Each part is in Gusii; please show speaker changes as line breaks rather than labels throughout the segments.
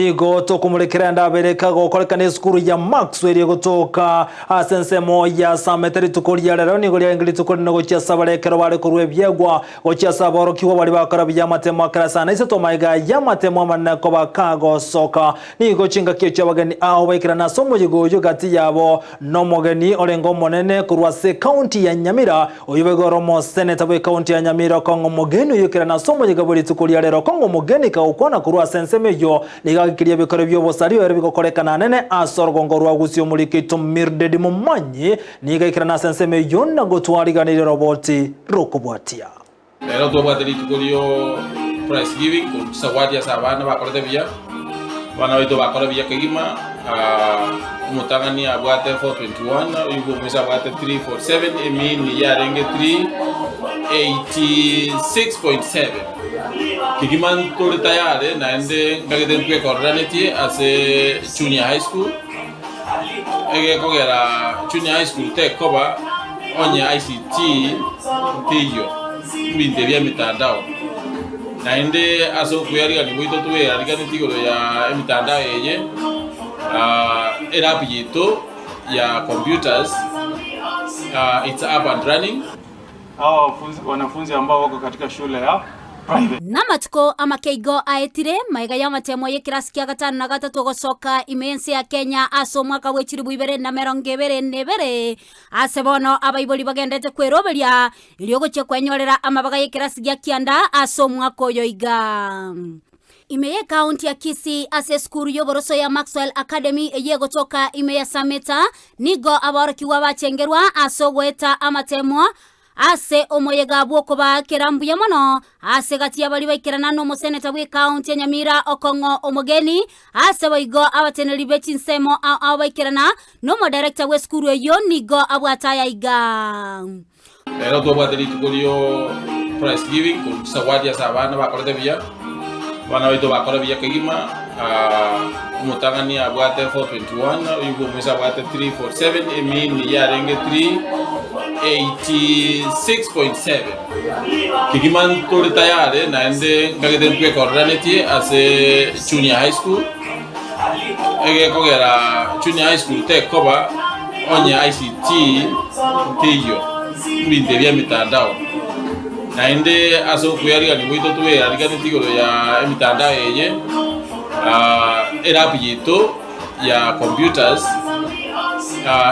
Nigo tokomorekera endabere ekagokorekana esukuru ya Maxwell egotoka ase ensemo ya Samete rituko ria rero nigo riarenge rituko rinene gochia ase abare ekero bare korua ebiegwa gochia ase aborokigwa baria bakora buya amatemo akere ase ane isato amaiga y'amatemo amanene koba kagosoka nigo chingaki echio abageni ao baikerana ase omoyega oyio gati yabo Nomogeni orenge omonene korwa ase ekaunti ya Nyamira, oyio boigo ore omoseneta bw'ekaunti ya Nyamira okong'a omogeni oyio ekerana ase omoyega bwe rituko ria rero okong'a omogeni kagokwana korwa ase ensemo eyio nigo agekirie ebikoro bi'obosaria ere bigokorekana anene ase orogongo rwa Gusii omoriki oito Mildred Momanyi nigo aikerana ase ensemo eyio na gotwariganiria oroboti rokobwatia.
Rero twabwate rituko rio prize giving korwa chisawadi ase abana bakorete buya, abana baito bakora buya kegima, omotang'ani abwate 421, oyio bwa omoiso abwate 347, emini yarenge 386.7. Kegima ntore tayari naende ntagete ntwekorerenetie ase junior high school, egekogera junior high school tekoba onye ICT teiyo, ebinto ebi emitandao. Naende ase okwearigania gwaito tweariganetie igoro ya emitandao eye, elab yaito ya computers it's up and running.
Hawa wanafunzi ambao wako katika shule ya private.
Namatuko amake igo aetire, magega y'amatemo y'ekerasi kia gatano na gatato gosoka ime y'ense ya Kenya ase omwaka bwe chilifu ibere na emerongo ebere na ebere, ase bono abaibori bagendete kweroberia erio gochia kwenyorera amabaga y'ekerasi gia kianda ase omwaka oyo iga. Ime y'ekaunti ya Kisii ase esukuru y'oboroso ya Maxwell Academy eyio egotoka ime ya Sameta, nigo aborokigwa bachengerwa ase ogoeta amatemwa ase omoyega bw'okobaakera mbuya mono ase gati y'abaria baikerana n'omoseneta bw'ekaunti ya Nyamira Okong'o Omogeni, ase boigo abateneneri be chinsemo ao ao baikerana n'omodirector bw'esukuru eyio nigo abwate aya iga.
Rero twabwate rituko rio prize giving korwa chisawadi ase abana bakorete buya, abana baito bakora buya kegima, omotang'ani abwate 421, oyio bwa omoiso abwate 347, emini yarenge 386.7. Kegima ntore tayari naende ntagete ntwekorerenetie ase junior high school, egekogera junior high school tekoba onye ICT teiyo, ebinto ebi emitandao. Naende ase okwearigania gwaito tweariganetie igoro ya emitandao eye, elab yaito ya computers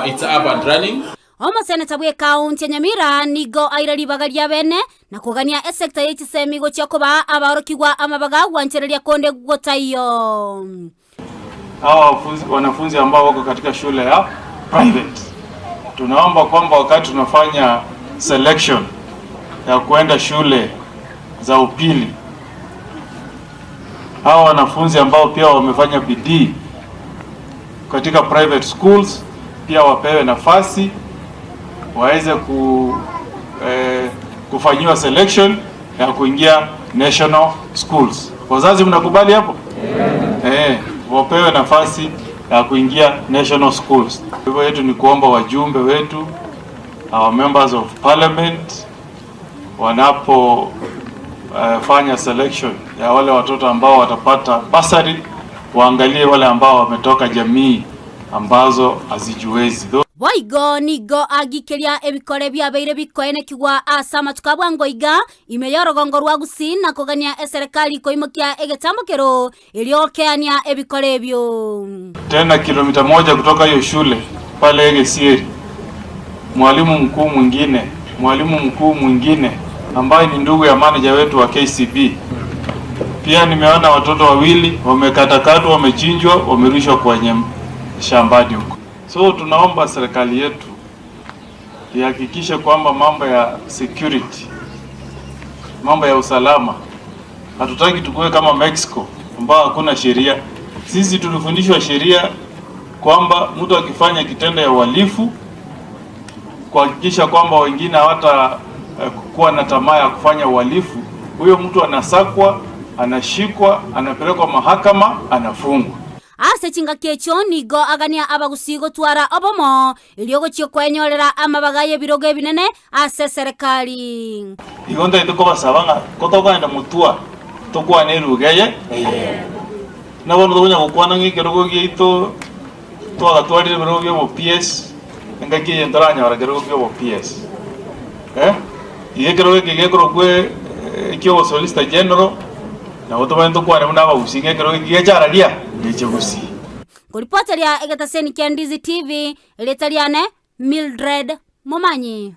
it's up and running.
Omoseneta bw'ekaunti ya Nyamira nigo aire ribaga ria bene na kogania esecta ye chisemi gochia kobaa abaorokigwa amabaga gwanchereria konde gotaiyo.
Hawa wanafunzi ambao wako katika shule ya private, tunaomba kwamba wakati tunafanya selection ya kuenda shule za upili, hawa wanafunzi ambao pia wamefanya bidii katika private schools pia wapewe nafasi waweze ku, eh, kufanyiwa selection ya kuingia national schools. Wazazi mnakubali hapo? Yeah. Eh, wapewe nafasi ya kuingia national schools. Hivyo yetu ni kuomba wajumbe wetu our members of parliament wanapo uh, fanya selection ya wale watoto ambao watapata basari waangalie wale ambao wametoka jamii ambazo hazijiwezi.
Boigo nigo agikeria ebikore biabeire bikoenekigwa ase amatuko a bwango iga ime y'orogongo rwa Gusii na kogania eserekari koimokia egetambokero erio gokeania ebikore ebio.
Tena kilomita moja kutoka hiyo shule pale Egesieri, mwalimu mkuu mwingine mwalimu mkuu mwingine ambaye ni ndugu ya manager wetu wa KCB. Pia nimeona watoto wawili wamekatakatwa, wamechinjwa, wamerushwa kwenye shambani huko. So tunaomba serikali yetu ihakikishe kwamba mambo ya security, mambo ya usalama, hatutaki tukue kama Mexico ambao hakuna sheria. Sisi tulifundishwa sheria kwamba mtu akifanya kitendo ya uhalifu kuhakikisha kwamba wengine hawata eh, kuwa na tamaa ya kufanya uhalifu, huyo mtu anasakwa, anashikwa, anapelekwa mahakama, anafungwa.
Ase chingaki echio nigo agania abagusii gotwara obomo, erio gochia kwenyorera amabaga y'ebirogo ebinene ase eserekari.
Igo ntagete kobasaba ng'a ko tokogenda motwa tokwane eruga eye eyemo. Buna bono tokonya gokwana ng'a ekerogo giaito twagatwarire ebirogo bia obo PS, engaki eye ntoranyora kerogo kia obo PS. Eh, iga ekerogo eke gekorokwa ekia obo solicitor general, nabo tobwenerete tokwane buna abagusii ng'a ekerogo eke gechararia, geche gusii.
Nkoripoteria egetaseni kia Ndizi TV, erieta riane Mildred Momanyi.